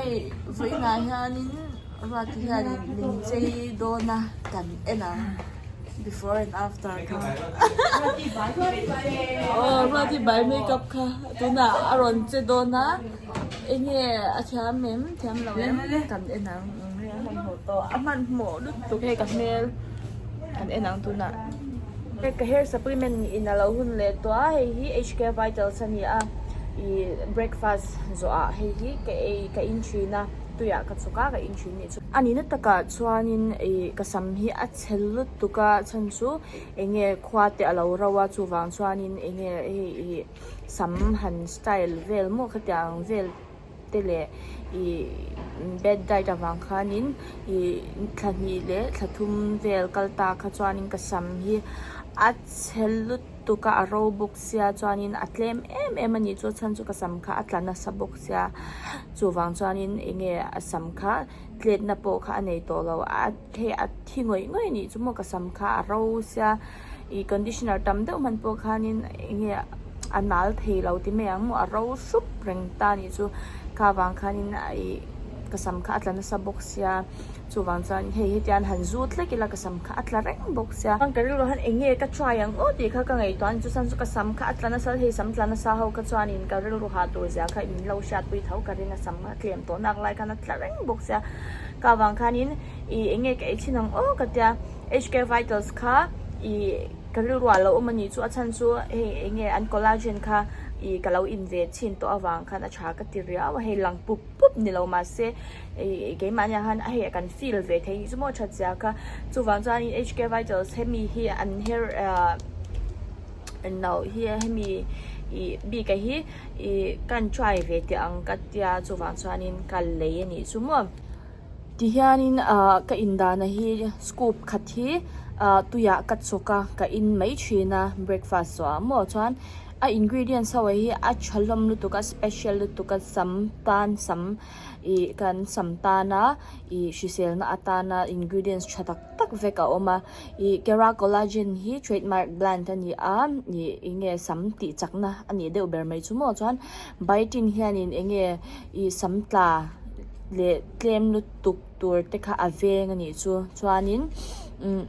Hei vawiinah hianin Ruati hianin min chei dawn a kan en ang before and after kha aw Ruati bai makeup kha tunah a rawn che dawn a enge a thiam em thiam lo em kan en ang hei a hmanhmawh tawh a hmanhmawh lutuk hei ka hmel kan en ang tunah hei ka hair supplement in a lo hun leh tawh a hei hi HK vitals a ni a ih breakfast zawh ah hei hi ka ei ka in thin a tuiah ka chhuk a ka in thin nih chu a nihna takah chuanin ih ka sam hi a chhe lutuk a chhan chu eng nge khua te a lo ro a chuvang chuanin eng nge hei ih sam han style vel maw khatiang vel te leh ih bad diet avang khanin ih thla hnih leh thla thum vel kal ta kha chuanin ka sam hi a chhe lutuk a a ro bawk sia chuanin a tlem em em a nih chu a chhan chu ka sam kha a tla nasa bawk sia chuvang chuanin eng nge a sam kha tletna pawh kha a nei tawh lo a hei a thi ngawih ngawih a nih chu maw ka sam kha a ro sia ih conditioner tam deuh hman pawh khanin eng nge a nal thei lo ti mai ang maw a ro hrup reng ta a nih chu kha vang khanin ih ka sam kha a tla nasa bawk sia chuvang chuan hei hetiang han zut hlek ila ka sam kha a tla reng bawk sia ka rilru ah hian eng nge ka try ang aw tih kha ka ngaihtuah a ni chuan chu ka sam kha a tla nasa hei sam tla nasa ho kha chuanin ka rilru hah tur zia kha min lo hriatpui tho ka ring a sam a tlem tawh nak lai khan a tla reng bawk sia ka vang khanin ih eng nge ka ei chhin ang aw ka tia. HK Vitals kha ih ka rilru ah lo awm a nih chu a chhan chu hei eng nge an collagen kha ih ka lo in ve chhin tawh avang khan a tha ka ti riau a hei lang pup pup ni lo mahse ih keimahni ah khan hei kan feel ve thei nih chu maw that zia kha chuvang chuanin HK Vitals hemi hi an hair ah englo hi hemi ih bik ah hi ih kan try ve teh ang ka tia chuvang chuanin ka lei a nih chu maw. Tihianin ah ka indahna hi scoop khat hi ah tuiah ka chawk a ka in mai thin a breakfast zawh ah maw chuan a ingredients ho hi a tha hlawm lutuk a special lutuk a sam tan sam ih kan sam tana ih hriselna atana ingredients tha tak tak vek a awm a ih kera collagen hi trademark brand a ni a ih eng nge sam tih chakna a nih deuh ber mai chu maw chuan biotin hianin eng nge ih sam tla leh tlem lutuk tur te kha a veng a nih chu chuanin umm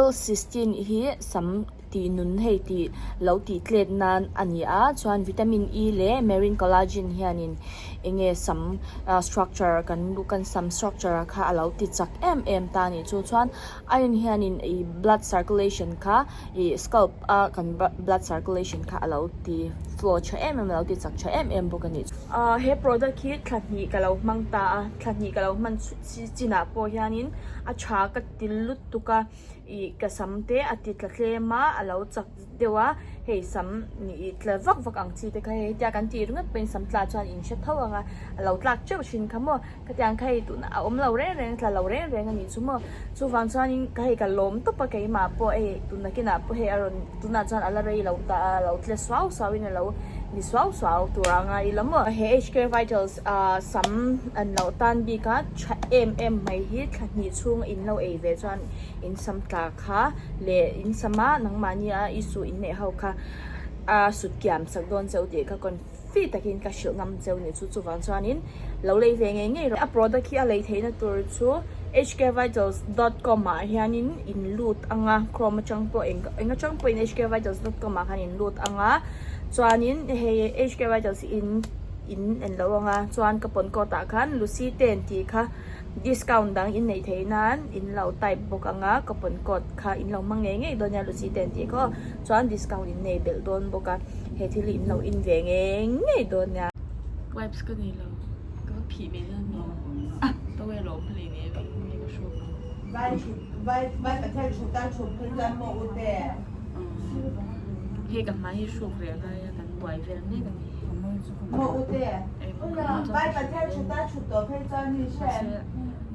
L-cysteine hi sam tih nun hei tih lo tih tlet nan a ni a chuan vitamin E leh marine collagen hianin eng nge sam ah structure kan kan sam structure ah kha a lo ti chak em em ta a nih chu chuan iron hianin ih blood circulation kha ih scalp a kan blood circulation kha a lo ti flow tha em em a lo ti chak tha em em bawk a nih chu. Ahh he product hi thla hnih ka lo hmang ta a thla hnih ka lo hman chinah pawh hianin a tha ka ti lutuk a ih ka sam te a ti tla tlem a a lo chak deuh a hei sam ih tla vak vak ang chi te kha hei hetia kan tih ringawt pawhin sam tla chuan in hre tho ang a a lo tlak teuh thin kha maw khatiang kha hei tunah a awm lo reng reng tla lo reng reng a nih chu maw chuvang chuanin ka hei ka lawm tawp a keimah pawh hei tun nakinah pawh hei a rawn tunah chuan a la rei lo ta a lo tle suau suau in a lo ni suau suau tur a ngai ila maw he HK Vitals ah sam an lo tan bik a tha em em mai hi thla hnih chhung in lo ei ve chuan in sam tla kha leh in sam a nangmahni a issue in neih ho kha a sut kiam sak dawn cheu tih kha fi takin ka hrilh ngam cheu ni chu chuvang chuanin lo lei ve ngei ngei rawh. A product hi a lei theihna tur chu hkvitals dot com ah hianin in lut ang a chrome atang pawh eng eng atang pawhin hkvitals dot com ah khan in lut ang a chuanin hei hkvitals hi in in en lo ang a chuan ka pawn coat ah khan lucy ten tih kha discount dang in neih theih nan in lo type bawk ang a coupon code kha in lo hmang ngei ngei dawn nia lucy ten tih kha aw chuan discount in nei belh dawn bawk a he thil hi in lo in ve ngei ngei dawn nia. Wipes ka nei lo ka va phih mai dawn mi a towel a awm hlei nen enge ka hrawk ang. Vai thut vai vai pathian thut a thut phei chuan maw u te. Hei ka hmai hi hruk reh lai a kan buai vel mek a ni. Maw u te. Vai pathian thut a thut tawh phei chuan hi hre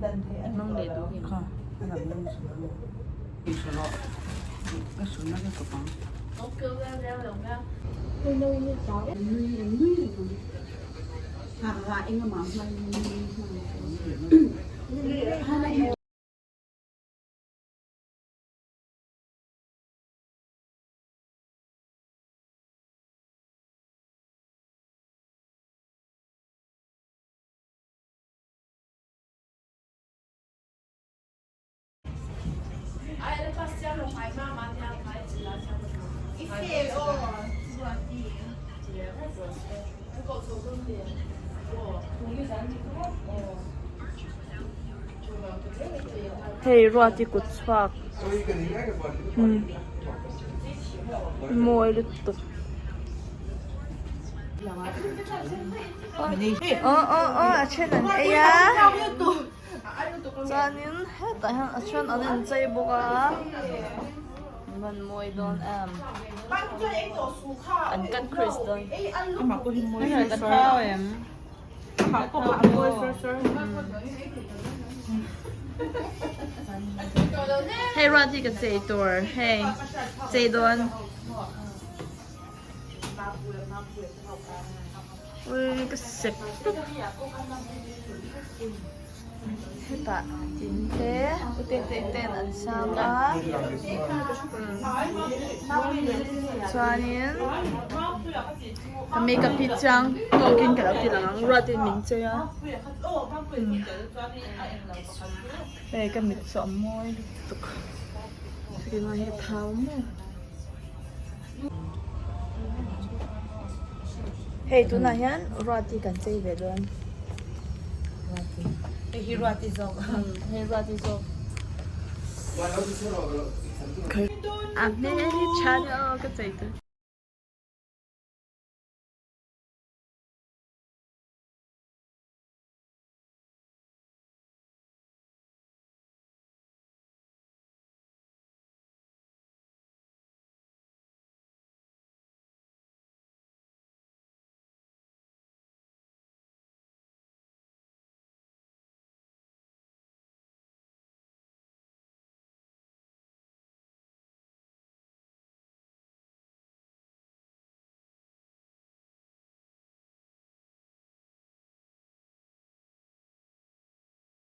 dan theih a ni tawh lo. Hei Ruati kut chhuak mawi lutuk. Aw aw aw a then an ei a chuanin hetah hian a then an inchei bawk a an mawi dawn em an cut crease dawn. Hei Ruati ka chei tur hei chei dawn. Ui ka sep tawp. Hetah in te ute te ten an siam a chuanin ka makeup hi chiang tawkin ka lo ti lang ang ruatin min chei a hei ka mit chu a mawi lutuk tunah hi a thau maw. Hei tunah hian Ruati kan chei ve dawn. Ruati. Hei hi Ruati zawk. Hei Ruati zawk. A hmel hi tha nia aw ka chei tur.